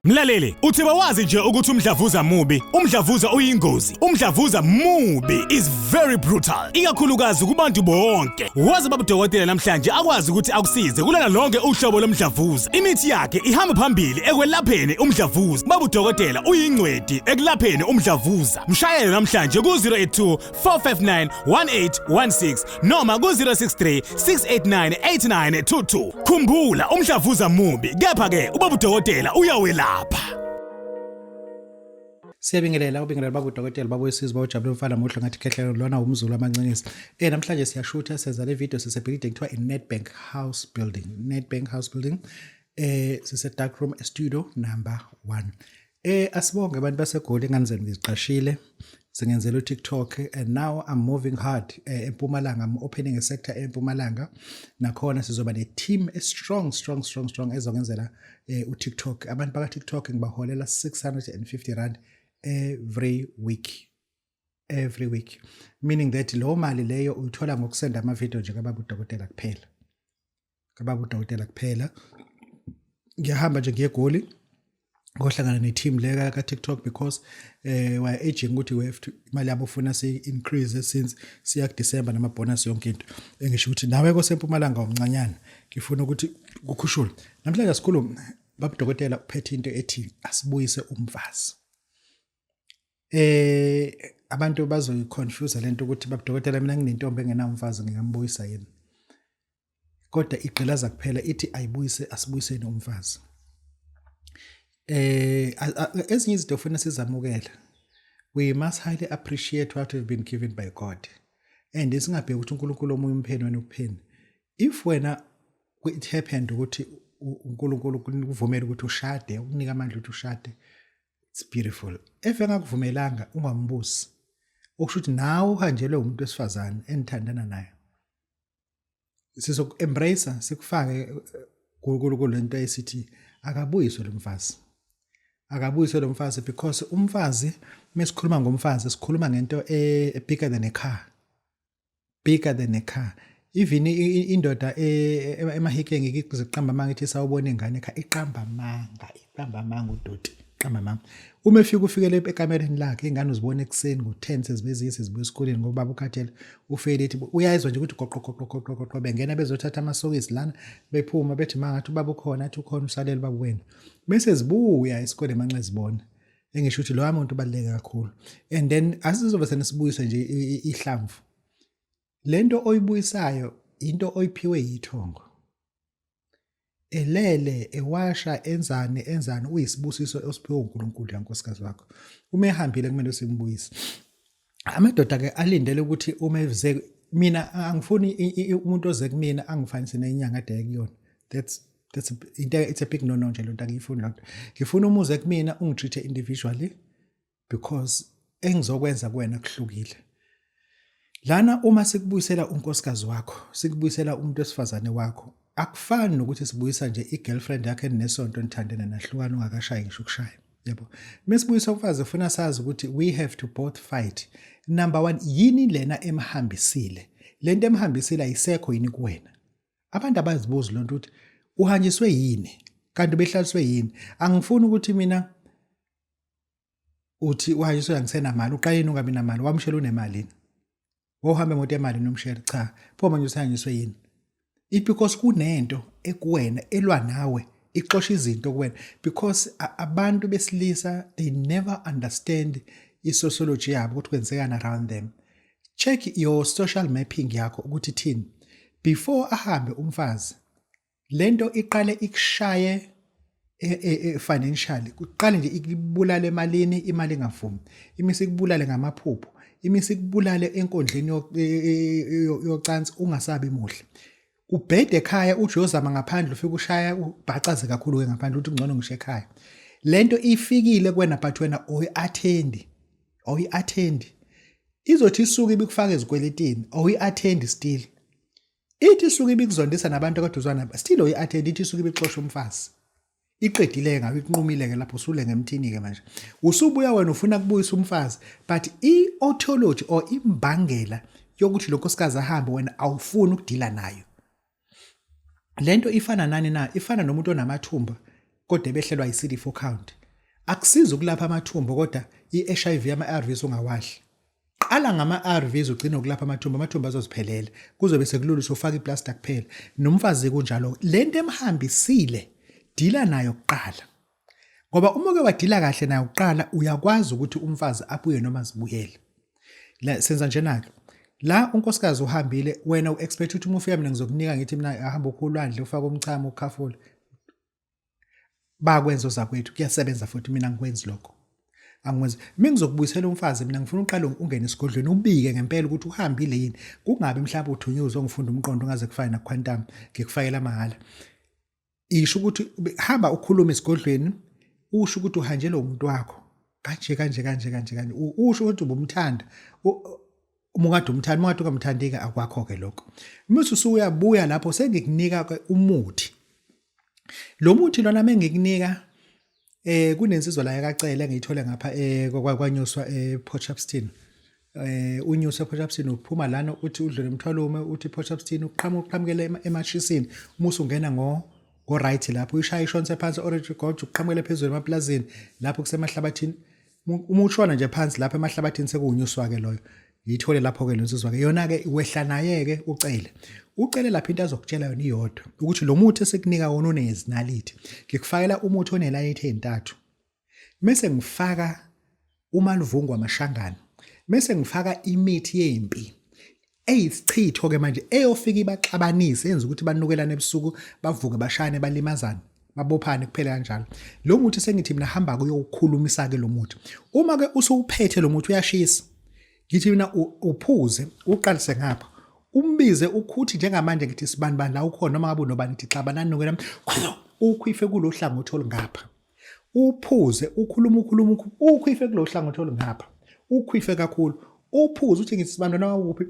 Mlaleli, uthi bawazi nje ukuthi umdlavuza mubi, umdlavuza uyingozi, umdlavuza mubi is very brutal, ikakhulukazi kubantu bonke. Wazi baba udokotela namhlanje akwazi ukuthi akusize kulona lonke uhlobo lomdlavuza. Imithi yakhe ihamba phambili ekwelapheni umdlavuza. Baba udokotela uyingcweti ekulapheni umdlavuza. Mshayele namhlanje ku-082 459 1816 noma ku-063 689 8922. Khumbula, umdlavuza mubi, kepha-ke ubaba udokotela uyawelapha. Siyabingelela, ubingelela baba udokotela, baba wesizwe, baba ujabule, umfana muhle ngathi khehlelo lona umZulu amancengisi. Namhlanje siyashutha, senza le video sisebhilidi ekuthiwa i-Nedbank House Building. Nedbank House Building. Sise dark room studio number 1. Asibonge abantu baseGoli, ingane zenu ngiziqashile. Singenzela uTikTok and now I'm moving hard eMpumalanga. I'm opening a sector eMpumalanga. Nakhona sizoba ne team e strong, strong, strong, strong ezongenzela uTikTok. Abantu baka TikTok ngibaholela R650 every week. Every week. Meaning that lo mali leyo uyithola ngokusenda ama video nje kababa udokotela kuphela. Kababa udokotela kuphela. Ngiyahamba nje ngiye eGoli ngohlangana ne-team le ka TikTok because we are aging ukuthi we have to imali yabo ufuna si increase since siya ku December nama bonus yonke into. Engisho ukuthi nawe kosempumalanga umncanyana ngifuna ukuthi kukhushulwe. Namhlanje asikhulume, baba udokotela uphethe into ethi asibuyise umfazi. Abantu bazoyiconfuse lento ukuthi, "Baba udokotela, mina nginentombi engenawo umfazi, ngingambuyisa yini?" Kodwa igqilaza kuphela ithi ayibuyise, asibuyiseni umfazi. Ezinye izinto ufuna sizamukele. We must highly appreciate what we've been given by God. And singabheki ukuthi uNkulunkulu omunye umpheni, wena ukupheni. If wena it happened ukuthi uNkulunkulu kuvumela ukuthi ushade, ukunika amandla ukuthi ushade, it's beautiful. If engakuvumelanga, ungambusi. Okusho ukuthi nawe uhanjelwe umuntu wesifazane enithandana naye. Sizoku embrace, sikufake kulento esithi akabuyiswe lo mfazi. Akabuyiswe lo mfazi because umfazi, mesikhuluma ngomfazi, sikhuluma ngento e bigger than a car. Bigger than a car. Even indoda emahikeng iziqamba amanga ithi sawubona ingane ekhaya, iqamba amanga, iqamba amanga udoti, iqamba amanga. Uma efika ufikele ekamereni lakhe, ingane uzibona ekuseni ngo-10 sezibe sezibuya esikoleni ngoba baba ukhathele, ufele ethi uyayizwa nje ukuthi goqo goqo goqo goqo, bengena bezothatha amasokisi lana, bephuma bethi ma ngathi ubaba ukhona, athi ukhona, usalele baba wenu. Bese zibuya esikoleni manxa zibona. Engisho ukuthi loya muntu ubaluleke kakhulu. And then asizobe senisibuyisa nje ihlamvu. Lento oyibuyisayo into oyiphiwe yithongo. Elele, ewasha, enzani enzani, uyisibusiso osiphiwe uNkulunkulu yankosikazi wakho. Uma ehambile kumele simbuyise. Amadoda ke alindele ukuthi uma eze, mina angifuni umuntu oze kumina angifanise nenyanga ade kuyona. That's into, it's a big no no nje lonto, angiyifuni lonto. Ngifuna umuze kumina ungitreat individually because engizokwenza kuwena kuhlukile. Lana uma sikubuyisela unkosikazi wakho, sikubuyisela umuntu wesifazane wakho, akufani nokuthi sibuyisa nje i-girlfriend yakho eninesonto nithandene nahlukana ungakashayi ngisho ukushaya. Yabo. Mesibuyisa umfazi ufuna sazi ukuthi we have to both fight. Number 1, yini lena emhambisile? Lento emhambisile ayisekho yini kuwena? Abantu abazibuzi lonto ukuthi uhanjiswe yini? Kanti ubehlaliswe yini? Angifuni ukuthi mina uthi uhanjiswe angisenamali, uqale ungabi namali, wamshela unemali yini? Wawuhamba emoto emali nomshela? Cha. Pho manje usihanjiswe yini? It because kunento ekuwena elwa nawe, ixosha izinto kuwena because abantu besilisa, they never understand i-sociology yabo ukuthi kwenzekani around them. Check your social mapping yakho ukuthi thini. Before ahambe umfazi, lento iqale ikushaye financially, kuqale nje ikubulale emalini, imali ingavumi, imise ikubulale ngamaphupho, imise ikubulale enkondleni yocansi, ungasabi muhle, ubhede ekhaya, uthi uyozama ngaphandle, ufike ushaya ubhacaze kakhulu ke ngaphandle, uthi ngcono ngisho ekhaya. Lento ifikile kuwena but wena oyi-attendi, oyi-attendi. Izothi isuke ibikufaka ezikweletini, oyi-attendi still. Ithi isuke ibikuzondisa nabantu akade uzwana, still oyi-attendi. Ithi isuke ibixosha umfazi, iqedile ngabe ikunqumile ke lapho, usule ngemthini ke manje, usubuya wena ufuna kubuyisa umfazi, but i-etiology or imbangela yokuthi lo nkosikazi ahambe wena awufuni ukudila nayo. Lento ifana nani na? Ifana nomuntu onamathumba. kodwa ebehlelwa yi-CD4 count. Akusizi ukulapha amathumbu kodwa i-HIV ama-ARVs ungawadli. Qala ngama-ARVs ugcine ukulapha amathumbu, amathumbu azoziphelela. Kuzobe sekulula usufaka iplaster kuphela. Nomfazi kunjalo. Lento emhambisile dila nayo kuqala. Ngoba uma uke wadila kahle nayo kuqala uyakwazi ukuthi umfazi abuye noma azibuyele. La senza njena-ke. La unkosikazi uhambile wena u-expect ukuthi uma ufika mina ngizokunika ngithi mina ahamba ukhulwandle ufake umchamo ukhafule. Bakwenza ozakwethu kuyasebenza futhi mina ngikwenzi lokho. Angikwenzi. Mina ngizokubuyisela umfazi mina ngifuna uqale ungene esigodlweni ubike ngempela ukuthi uhambile yini. Kungabi mhlawumbe uthunyiwe uzongifunda umqondo ungaze kufane nakuQuantum ngikufakela mahhala. Isho ukuthi hamba ukhulume esigodlweni usho ukuthi uhanjelwe umuntu wakho kanje kanje kanje kanje kanje usho ukuthi ubumthanda uma ukade umthanda uma ukade ungamthandike akwakho-ke lokho mese usuyabuya lapho sengikunika ke umuthi lo muthi lona mengikunika eh kunensizwa la yakacele engiyithole ngapha eh kwanyuswa ePort Shepstone unyusa ePort Shepstone uphuma lana uthi udlule emthwalume uthi Port Shepstone uqhamuka uqhamukele emashisini uma usungena ngo ngo right lapho uyishaya ishonse phansi orange gorge uqhamukele phezulu emaplazini lapho kusemahlabathini uma ushona nje phansi lapho emahlabathini sekuwunyuswa ke loyo yithole lapho ke lensizwa ke yona ke wehla naye ke ucele ucele lapho into azokutshela yona iyodwa ukuthi lo muthi esikunika wona unezinalithi ngikufakela umuthi onelayithi ezintathu mese ngifaka umaluvungu wamashangana mese ngifaka imithi yempi eyisichitho ke manje eyofika ibaxabanise yenza ukuthi banukelane ebusuku bavuke bashayane balimazane babophane kuphela kanjalo lo muthi sengithi mina hamba kuyokhulumisa ke lo muthi uma ke usuwuphethe lo muthi uyashisa ngithi mina uphuze uqalise ngapha umbize ukhuthi njengamanje ngithi sibani bani la ukhona noma ngabe unobani ngithi xabanani nokena ukhwife kulo hlangothi olungapha uphuze ukhuluma ukhuluma ukhwife kulo hlangothi olungapha ukhwife kakhulu uphuze uthi ngithi sibantwana wakuphi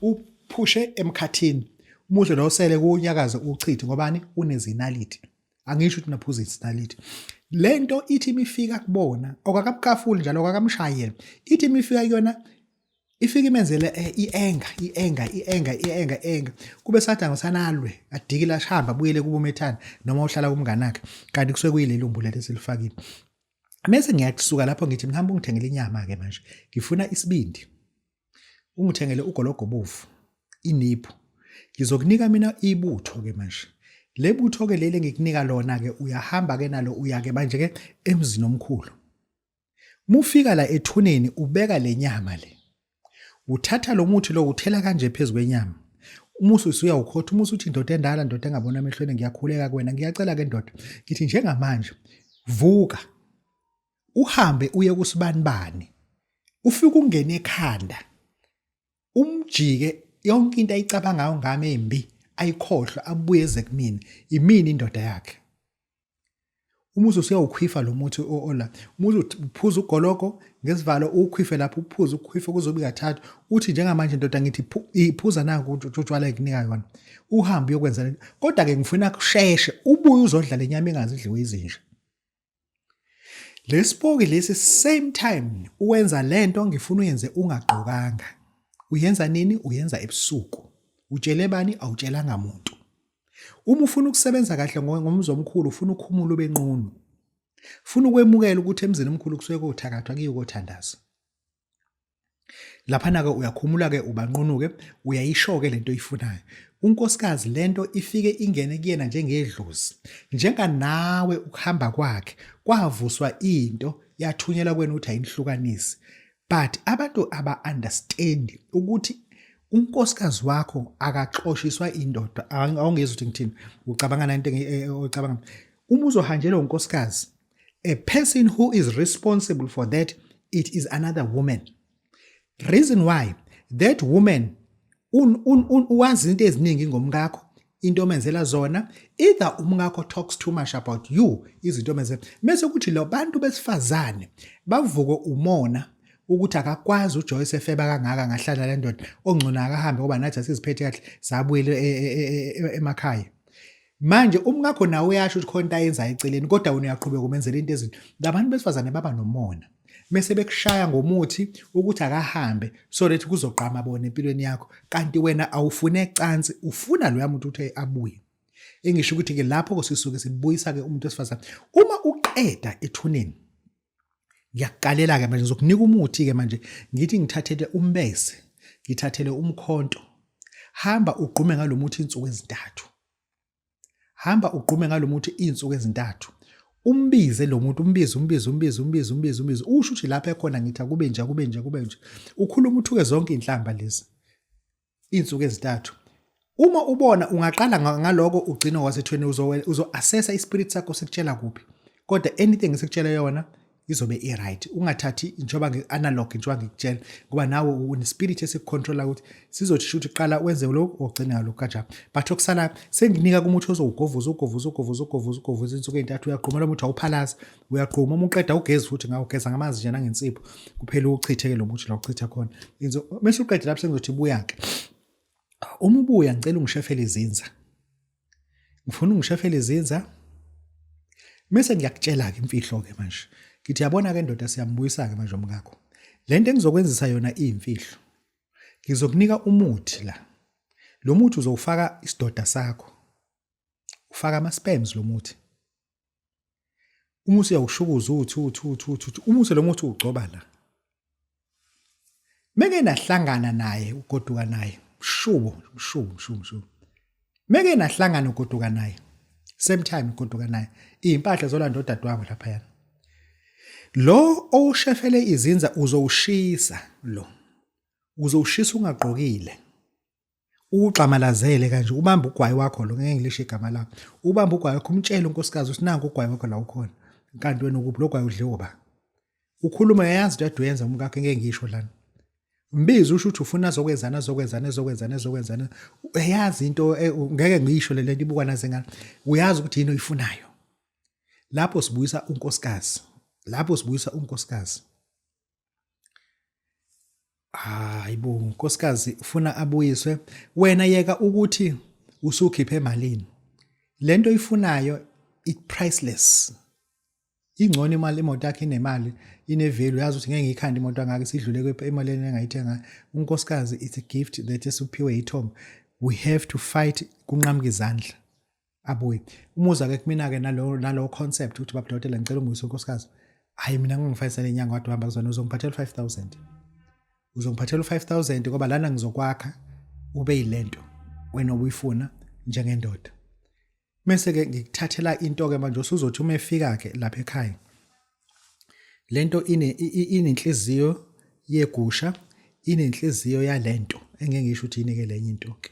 uphushe emkhathini umuhle lo sele kunyakaze uchithe ngobani unezinaliti angisho ukuthi naphuza izinaliti lento ithi imifika kubona okakamkafuli njalo okakamshayeli ithi imifika kuyona ifike imenzele eh, i-anger i-anger i-anger i-anger i-anger kube sathi angisanalwe adikile ashamba abuyele kubo umethana noma uhlala kumnganakhe kanti kusuke kuyilelumbu leli esilifakile mese ngiyasuka lapho ngithi mhlawumbe ungithengele inyama-ke manje ngifuna isibindi ungithengele ugologo bovu iniphu ngizokunika mina ibutho-ke manje le butho-ke leli engikunika lona-ke uyahamba-ke nalo uya-ke manje-ke emzini omkhulu Mufika la ethuneni ubeka lenyama le. Uthatha lo muthi lo uthela kanje phezu kwenyama. Umusi usuyawukhotha umusi uthi ndoda endala ndoda engabona emehlweni ngiyakhuleka kuwena ngiyacela ke ndoda ngithi njengamanje vuka uhambe uye kusibanibani ufike ungene ekhanda umjike yonke into ayicabangayo ngami embi ayikhohlwa abuye eze kumina imini indoda yakhe Umuzi usuyawukhwifa lo muthi ola. Umuzi uphuza ugologo ngesivalo uwukhwife lapho uphuze ukhwife kuzobe kathathu. Uthi njengamanje ndoda ngithi iphuza nanku utshwala ekunika yona. Uhambe uyokwenza lento. Kodwa ke ngifuna kusheshe ubuye uzodla lenyama engazi idliwe izinja. Lesipoki lesi same time uwenza lento ngifuna uyenze ungagqokanga. Uyenza nini? Uyenza ebusuku. Utshele bani? Awutshelanga muntu. Uma ufuna ukusebenza kahle ngomzi omkhulu ufuna ukhumula ube nqunu. Funa ukwemukela ukuthi emzini omkhulu kusuke kothakathwa kuyiwe kothandaza. Laphana-ke uyakhumula-ke ubanqunu-ke uyayisho-ke lento oyifunayo. Unkosikazi lento ifike ingene kuyena njengedlozi. Njenganawe ukuhamba kwakhe kwavuswa into yathunyelwa kwena ukuthi ayinihlukanise. But abantu aba understand ukuthi unkosikazi wakho akaxoshiswa indoda awungezwa ukuthi ngithini ucabanga nento eh, ocabanga uma uzohanjelwa unkosikazi a person who is responsible for that it is another woman reason why that woman un, un, un, wazi into eziningi ngomkakho into omenzela zona either umkakho talks too much about you izinto omenzela mese kuthi lo bantu besifazane bavuke umona ukuthi akakwazi uJoyce efeba kangaka ngahlala le ndoda ongcono akahambe ngoba nathi asiziphethe kahle sabuyele e, e, e, emakhaya manje umkakho nawe uyasho ukuthi khona into ayenzayo eceleni kodwa wena uyaqhubeka umenzela into ezinto labantu besifazane baba nomona mese bekushaya ngomuthi ukuthi akahambe so that kuzogqama bona empilweni yakho kanti wena awufune cansi ufuna loya muntu ukuthi abuye. Engisho ukuthi ke lapho sisuke sibuyisa ke umuntu wesifazane uma uqeda ethuneni. Ngiyakuqalela ke manje, ngizokunika umuthi ke manje, ngithi ngithathele umbese, ngithathele umkhonto, hamba ugqume ngalomuthi insuku ezintathu, hamba ugqume ngalomuthi izinsuku ezintathu, umbize lo muntu, umbize, umbize, umbize, umbize, umbize, umbize, usho ukuthi lapha ekhona ngithi akube nje, akube nje, akube nje, ukhuluma uthuke zonke inhlamba lezi izinsuku ezintathu. Uma ubona ungaqala ngaloko ugcine wasethweni, uzo-assessa ispirit sakho sikutshela kuphi, kodwa anything esikutshela yona izobe i-right. Ungathathi njengoba nge-analog, njengoba ngikutshela, ngoba nawe une-spirit esikucontrola ukuthi sizothi shuthi qala wenze lokhu, ogcine ngalokhu kanjalo. But okusalayo senginika kumuthi ozowugovuza, ugovuza, ugovuza, ugovuza, ugovuza insuku ey'ntathu. Uyagquma lo muthi, awuphalazi, uyagquma. Uma uqeda ugezi futhi ngawo, ugeza ngamanzi nje nangensipho kuphela, uwuchithe-ke lo muthi la uchitha khona. Mese uqede lapho, sengizothi buya-ke. Uma ubuya, ngicela ungishefele izinza, ngifuna ungishefele izinza, mese ngiyakutshela-ke imfihlo-ke manje. Ngithi yabona-ke ndoda, siyambuyisa-ke manje umkakho. Le nto engizokwenzisa yona iyimfihlo. Ngizokunika umuthi la, lo muthi uzowufaka isidoda sakho, ufaka ama-sperms lo muthi. Umuthi uyawushukuza, uthi uthi uthi uthi uthi umuthi, lo muthi ugcoba la. Meke nahlangana naye ugoduka naye, mshubo mshubo mshubo mshubo. Meke nahlangana ugoduka naye, same time ugoduka naye, izimpahla zolanda odadewabo lapha. Lo owushefele izinza uzowushisa, lo uzowushisa ungagqokile, uwugxamalazele kanje, ubambe ugwayi wakho lo, ngeke ngilisho igama lakho, ubambe ugwayi wakho, umtshele unkosikazi ukuthi nanku ugwayi wakho la ukhona, kanti wena ukuphi, lo gwayi udliwe ba. Ukhuluma, uyayazi into ade uyenza umkakho, ngeke ngisho lana. Mbize, usho ukuthi ufuna azokwenzana, azokwenzana, azokwenzana, azokwenzana, uyayazi into, ngeke ngisho le lento ibukwa nazengane. Uyazi ukuthi yini oyifunayo. Lapho sibuyisa unkosikazi, lapho sibuyisa unkosikazi. Hayi bo, unkosikazi ufuna abuyiswe, wena yeka ukuthi usukhiphe emalini. Lento oyifunayo it priceless. Ingcono imali, imoto yakho inemali, ine-value. Uyazi ukuthi ngeke ngiyikhande imoto angaka isidlule emalini engayithenga. Unkosikazi, it's a gift that esuphiwe yithombe. We have to fight kunqamuka izandla, abuye umuza ke kumina-ke nalo concept ukuthi baba dokotela, ngicela ungibuyise unkosikazi. Hhayi, mina ngingifayisele inyanga wade uhamba kuzona, uzongiphathela u-5000, uzongiphathela u-5000, ngoba lana ngizokwakha ube yilento wena obuyifuna njengendoda. Mese-ke ngikuthathela into-ke manje, usuzothi uma efika-ke lapha ekhaya, lento ine inenhliziyo yegusha, inenhliziyo yalento engeke ngisho ukuthi yini-ke lenye into-ke.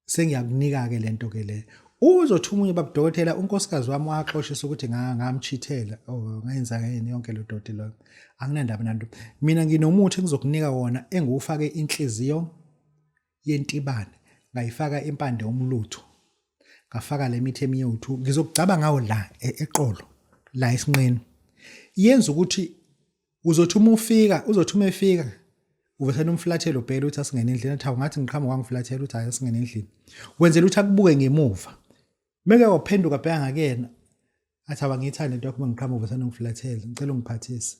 Sengiyakunika-ke lento ke le. Uzothi omunye, baba dokotela, unkosikazi wami waxoshisa ukuthi ngamchithela, oh, ngayenza yini yonke lo doti lo. Anginandaba nanto mina, nginomuthi engizokunika wona engiwufake inhliziyo yentibane, ngayifaka impande yomlutho, ngafaka le mithi eminye ewu-2, ngizokugcaba ngawo la eqolo la esinqeni. Yenza ukuthi uzothi uma ufika, uzothi uma efika uvesane umflathelo, ubheke ukuthi asingene endlini, athi hawu, ngathi ngiqhamuka wangiflathela, uthi hayi, asingene endlini. Wenzela ukuthi akubuke ngemuva, meke waphenduka bheka ngakuyena, athi awangiyithandi into yakho, uma ngiqhamuka uvesane ungiflathele, ngicela ungiphathise.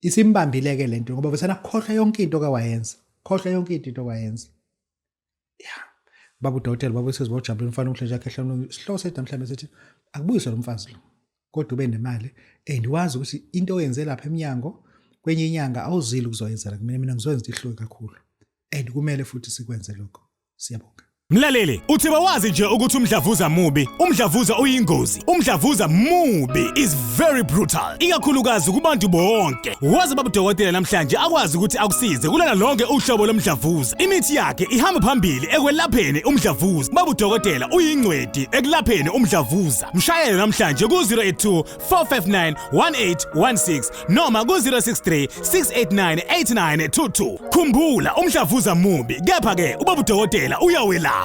Isimbambile-ke lento, ngoba vesana khohlwa yonke into kawayenza, khohlwa yonke into wayenza. Ya baba udokotela, baba usezi bawujabula umfana omhle nje akhehla. Isihloko sethu namhlanje sithi akubuyiswe lo mfazi lo, kodwa ube nemali and wazi ukuthi into oyenze lapha eminyango kwenye inyanga awuzili ukuzoyenzela kumina, mina ngizoyenza into ihluke kakhulu, and kumele futhi sikwenze lokho. Siyabonga. Mlaleli, uthi bawazi nje ukuthi umdlavuza mubi, umdlavuza uyingozi, umdlavuza mubi is very brutal, ikakhulukazi kubantu bonke. Wazi baba udokotela namhlanje akwazi ukuthi akusize kulona lonke uhlobo lomdlavuza. Imithi yakhe ihamba phambili ekwelapheni umdlavuza. Baba udokotela uyingcweti ekulapheni umdlavuza. Mshayele namhlanje ku-082 459 1816 noma ku-063 689 8922. Khumbula, umdlavuza mubi, kepha ke ubaba udokotela uyawelapha.